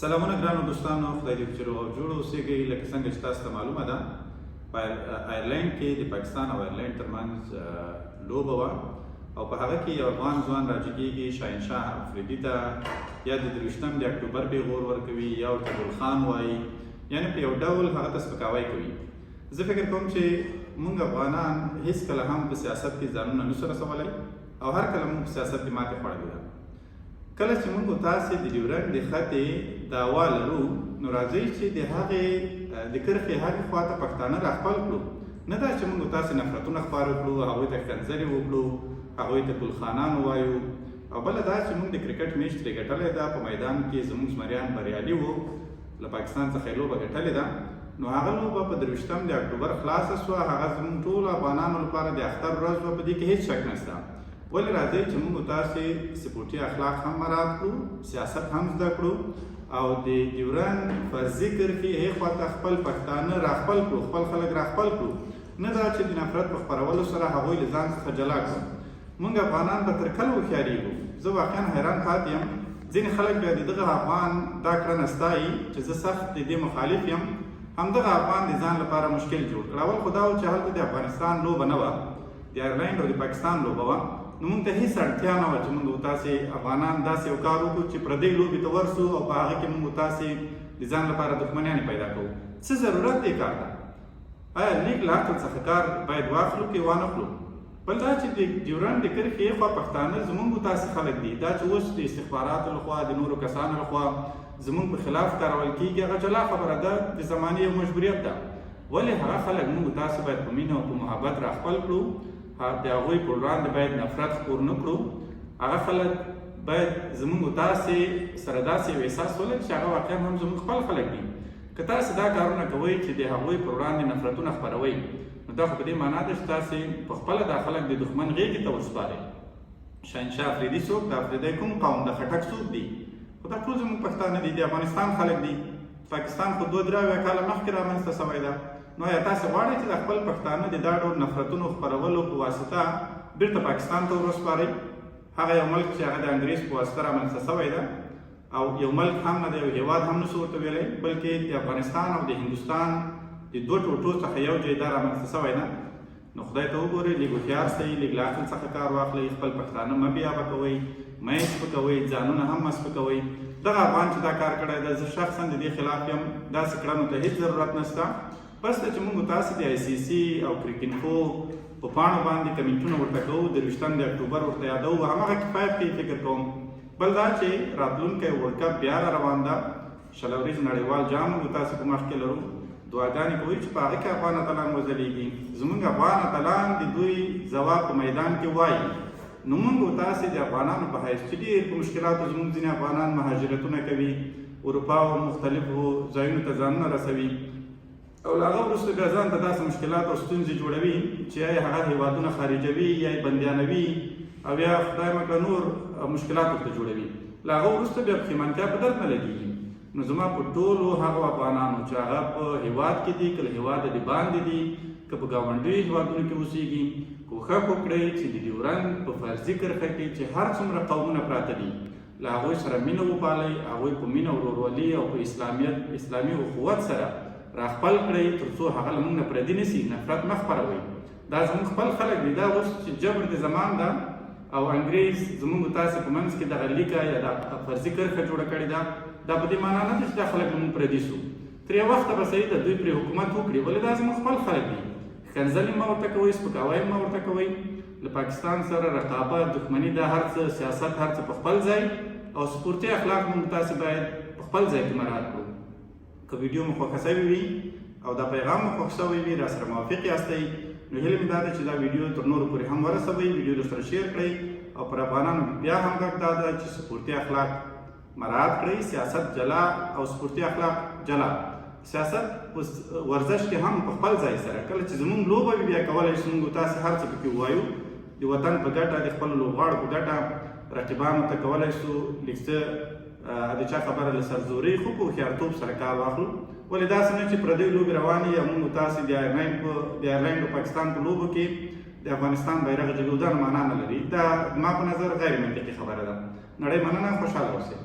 سلامونه ګرانو دوستانو، خدای دې چې روغ او جوړ اوسېږئ. لکه څنګه چې تاسو ته معلومه ده، په آیرلینډ کې د پاکستان او آیرلینډ ترمنځ لوبه وه او په هغه کې یو افغان ځوان راجګېږي شاهنشاه افریدي ته، یا د 23 د اکټوبر پیغور ورکوي یا ورته ګل خان وایي، یعنې په یو ډول هغه ته سپکاوی کوي. زه فکر کوم چې موږ افغانان هیڅکله هم په سیاست کې ځانونه نشو رسولی او هر کله موږ په سیاست کې ماتې خوړلې ده. کله چې موږ تاسې د ډیورنډ د خطې دعوا لرو، نو راځئ چې د هغې د کرښې هغې خوا ته پښتانه راخپل کړو، نه دا چې موږ تاسې نفرتونه خپاره کړو، هغوی ته ښکنځلې وکړو، هغوی ته ګلخانان ووایو. او بله دا چې موږ د کرکټ میچ ترې ګټلی ده، په میدان کې زموږ زمریان بریالي وو، له پاکستان څخه یې لوبه ګټلې ده. نو هغه لوبه په 23 د اکټوبر خلاصه سوه، هغه زموږ ټولو افغانانو لپاره د اختر ورځ وه، په دې کې هیڅ شک نشته. ولې راځئ چې موږ تاسې سپورټي اخلاق هم مراعات کړو، سیاست هم زده کړو او د ډیورند فرضي کرښې هې ته خپل پښتانه راخپل کړو، خپل خلک راخپل کړو، نه دا چې د نفرت په خپرولو سره هغوی له ځان څخه جلا کړو. موږ افغانان به تر کله هوښیارېږو؟ زه واقعا حیران پاتې یم. ځینې خلک بیا د دغه افغان دا کړنه ستایي چې زه سخت د دې مخالف یم. همدغه افغان د ځان لپاره مشکل جوړ کړ. اول خو دا و چې هلته د افغانستان لوبه نه وه، د ایرلینډ او د پاکستان لوبه وه، نو موږ ته هیڅ اړتیا نه وه چې موږ تاسې افغانان داسې یو کار وکړو چې پردۍ لوبې ته ورسو او په هغه کې موږ تاسې د ځان لپاره دښمنیانې پیدا کوو. څه ضرورت دی کار ته؟ آیا لږ له عقل څخه کار باید واخلو که وانخلو؟ بل دا چې د ډیورنډ د کرښې اخوا پښتانه زمونږ تاسې خلک دي. دا چې اوس د استخباراتو لخوا، د نورو کسانو لخوا زمونږ په خلاف کارول کیږي، هغه جلا خبره ده، د زمانې یو مجبوریت ده. ولې هغه خلک موږ تاسې باید په مینه او په محبت راخپل کړو، د هغوی پر وړاندې باید نفرت خپور نه کړو. هغه خلک باید زمونږ تاسې سره داسې یو احساس ولري چې هغه واقعا هم زمونږ خپل خلک دي. که تاسې دا کارونه کوئ چې د هغوی پر وړاندې نفرتونه خپروئ، نو دا خو په دې معنا ده چې تاسې په خپله دا خلک د دښمن غېږې ته ورسپارئ. شاهنشاه افریدي څوک د افریدی کوم قوم د خټک څوک دي؟ خو دا ټول زموږ پښتانه دي، د افغانستان خلک دي. پاکستان خو 72 کاله مخکې رامنځته سوی ده. نو آیا تاسې غواړئ چې د خپل پښتانه د دا ډول نفرتونو خپرولو په واسطه بیرته پاکستان ته وروسپارئ؟ هغه یو ملک چې هغه د انګریز په واسطه رامنځته سوی ده او یو ملک هم نه دی، یو هیواد هم نسو ورته ویلی، بلکې د افغانستان او د هندوستان د دوه ټوټو څخه یو ځای دا رامنځته سوی ده. نو خدای ته وګورئ، لږ هوښیار سئ، لږ له عقل څخه کار واخلئ، خپل پښتانه مه بېابه کوئ، مه یې سپکوئ، ځانونه هم مه سپکوئ. دغه افغان چې دا کار کړی ده، زه شخصا د دې خلاف یم، داسې کړنو ته هیڅ ضرورت نشته. بس ده چې موږ تاسې د آی سي سي او کرکینفو په پاڼو باندې کمنټونه ورته کوو، 23 د اکټوبر ورته یادوو، هماغه کفایت کوي فکر کوم. بل دا چې راتلونکی ورلډ کپ بیا را روان ده، 20 اوریز نړیوال جام موږ تاسې په مخ کې لرو. دعاګانې کوئ چې په هغه کې افغان اتلان وځلېږي. زموږ افغان اتلان د دوی ځواب په میدان کې وایي. نو موږ تاسې د افغانانو په حیث چې ډېر په مشکلاتو زموږ ځینې افغانان مهاجرتونه کوي، اروپا او مختلفو ځایونو ته ځانونه رسوي او له هغه وروسته بیا ځان ته داسې مشکلات او ستونزې جوړوي چې یا یې هغه هېوادونه خارجوي یا یې بندیانوي او یا خدای مه کړه نور مشکلات ورته جوړوي. له هغه وروسته بیا پښېمانتیا په درد نه لګېږي. نو زما په ټولو هغو افغانانو چې هغه په هېواد کې دي، که له هېواده د باندې دي، که په ګاونډیو هېوادونو کې اوسېږي، کوښښ وکړئ چې د ډیورند په فرضي کرښه کې چې هر څومره قومونه پراته دي، له هغوی سره مینه وپالئ، هغوی په مینه، ورورولي او په اسلامیت، اسلامي اخوت سره راخپل کړئ، تر څو هغه له موږ نه پردي نه سي. نفرت مه خپروئ، دا زموږ خپل خلک دي. دا اوس چې جبر د زمان ده او انګریز زموږ تاسې په منځ کې دغه لیکه یا دا فرضي کرښه جوړه کړې ده، دا په دې معنا نه ده چې دا خلک له موږ پردي سو. تر یو وخته به صحیح ده دوی پرې حکومت وکړي، ولې دا زموږ خپل خلک دي. ښکنځلې مه ورته کوئ، سپکاوی مه ورته کوئ. له پاکستان سره رقابت، دښمني، دا هر څه، سیاست هر څه په خپل ځای او سپورتي اخلاق موږ تاسې باید په خپل ځای کې مراعات کړو. که ویډیو مو خوښه سوې وي او دا پیغام مو خوښ سوی وي، را سره موافق یاستئ، نو هیله مې دا ده چې دا ویډیو تر نورو پورې هم ورسوئ، ویډیو در سره شیر کړئ. او پر افغانانو بیا هم غږ دا ده چې سپورتي اخلاق مراعات کړئ، سیاست جلا او سپورتي اخلاق جلا. سیاست په ورزش کې هم په خپل ځای سره، کله چې زمونږ لوبه وي بیا کولی شو موږ تاسې هر څه پکې ووایو، د وطن په ګټه، د خپلو لوبغاړو په ګټه رقیبانو ته کولی شو لږ څه د چا خبره له سرزورۍ خو په هوښیارتوب سره کار واخلو. ولې داسې نه چې پردۍ لوبې روانې یا موږ تاسې د آیرلینډ په د آیرلینډ او پاکستان په لوبو کې د افغانستان بیرغ جګو، دا معنا نه لري. دا ما په نظر غیر منطقي خبره ده. نړۍ مننه، خوشحاله اوسئ.